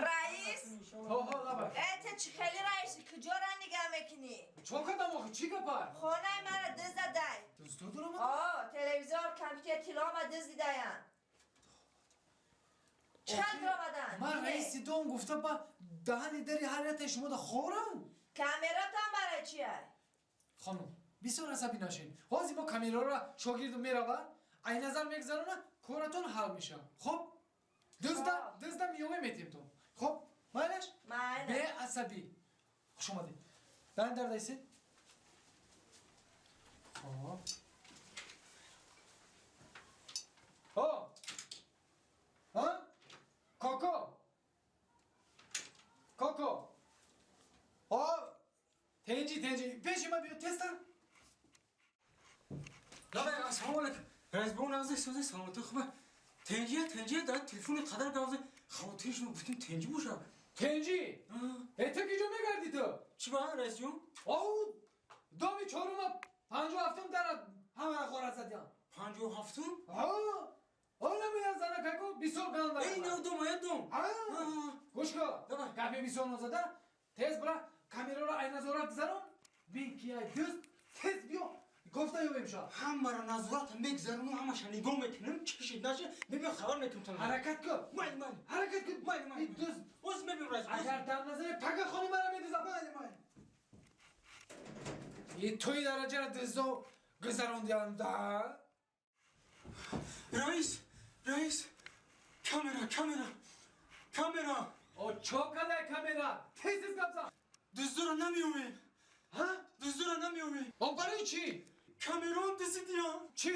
Раис? Ҳо, лаба. Э, ту чӣ хели раиси? Куҷора нигаҳ мекунӣ? Чо кардам охи, чӣ гапа? Хонаи мара диздадай. Дуздо дуромад? О, телевизор, компютер, тиллома дуздидаян. Чанд омадан? Ман раиси дом гуфта ба даҳани дари ҳар яктаи шумо да хорам. Камератон барои чия? Хонум, бисёр асабӣ нашед. Ҳозир мо камераро шогирду мерава, ай назар мегзарона, коратон ҳал мешавад. Хоб? Дузда, дузда миёме метем то. Хоб, майлаш? Майла. Беасабӣ. Хуш омадед. Дар дар дайсед. Хоб. О! Ҳа? Коко! Коко! О! Тенҷи, тенҷи. Пеши ма биё, тезтар. Лабай, ассалому алайкум. Раис бо нағзе созе саломатӣ хуба. Тенҷия, тенҷия дар телефони қадар гавзе хавотир шумо гуфтем тенҷи боша. Тенҷи! Э, ту киҷо мегардӣ ту? Чӣ ба, раис ҷон? Оу, доми чорума 57-ум дара ҳамара ғорат задиям. 57-ум? Ҳа, ҳола меян зана каку бисёр ганда. Эй, нав дом, ая дом. Ҳа, гӯш кун. Давай. Гапи бисёр нозада, тез бира камераро ай назорат гузарон, бин ки ай дӯст, тез биё, гуфта ёбем ша. Ҳамара назорат мегзарону ҳамаша нигоҳ мекунем, чӣ шид наша, мебиём хабар мекунем тон. Ҳаракат кун. Майли, майли. Ҳаракат кун. Майли, майли. Ин дӯст Оз мебиём, раис. Агар дам назари пага хони мара медузам. Майли, майли. И туи дараҷаро дӯздо гузарондиям да. Раис, раис. Камера, камера. Камера. О, чо кадай камера? Тез тез гап зан. Дуздора намеёбем. Ҳа? Дуздора намеёбем. О, барои чӣ? Камерон дизидиям. Чӣ?